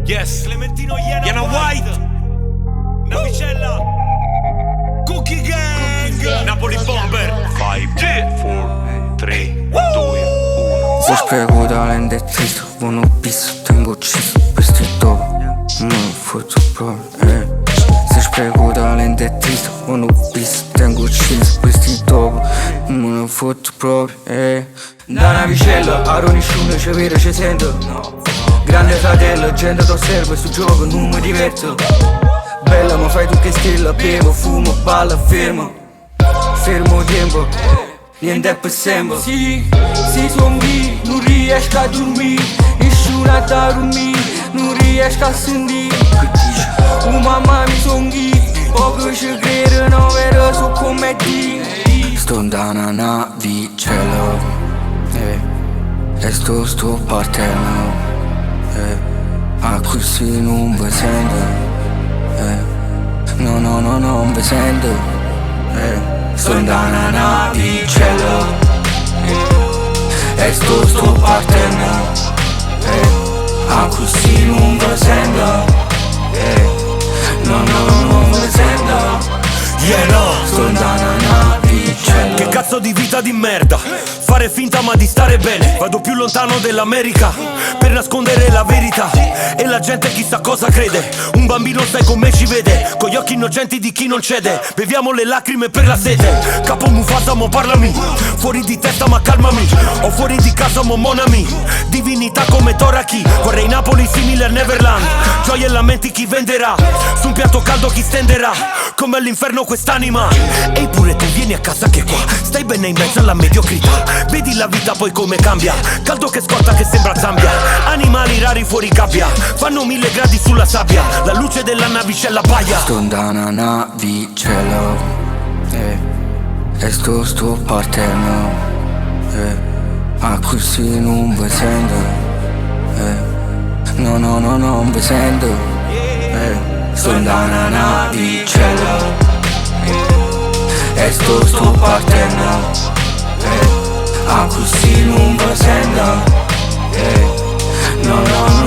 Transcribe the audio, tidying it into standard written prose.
Yes. Clementino Iena White. Navicella. Cookie Gang. Napoli Bomber. 5, 4, 3, 2, 1. Se spreco lente è triste, buono bis, tengo ucciso questi dopo. Non fotto proprio, eh. Se spreco lente è triste, buono bis, tengo ucciso questi dopo. Non fotto proprio, eh. Da navicella, a nessuno ci vede, ci sente. Grande fratello, gente ti osserva, sto gioco non mi diverto. Bella, ma fai tu che stella, bevo, fumo, balla, fermo. Fermo tempo, niente è per sempre. Sì, sì, son io, non riesco a dormire. Nessuno a dormire, non riesco a sentire. Che dici? Oh mamma mi son io, poco ci credo, no vero, so come ti. Sto da una navicella, eh. E sto partendo, eh. A così non vi sento, eh. No, no, no, non vi sento, eh. Sto da una navicella, eh. E sto partendo, eh. A così non vi sento, eh. No, no, non vi sento. Yeah no. Sto da una navicella. Che cazzo di vita di merda. Fare finta ma di stare bene. Vado più lontano dell'America per nascondere la verità. E la gente chissà cosa crede. Un bambino sai come ci vede, con gli occhi innocenti di chi non cede. Beviamo le lacrime per la sete. Capo Mufasa mo parlami. Fuori di testa ma calmami. O fuori di casa mo mon ami. Divinità come Toraki. Vorrei Napoli simile a Neverland. Gioia e lamenti chi venderà. Su un piatto caldo chi stenderà. Come all'inferno quest'anima. Ehi, pure tu vieni a casa che qua stai bene in mezzo alla mediocrità. Vedi la vita poi come cambia. Caldo che scotta che sembra Zambia. Animali rari fuori gabbia. Fanno 1000 gradi sulla sabbia. La luce della navicella baia. Sto da una navicella, eh. E sto partendo, eh. A così non vi sento, eh. No, no, no, non vi sento, eh. Sto da una navicella, eh. E sto partendo, eh. A così non vi sento, eh. No, no,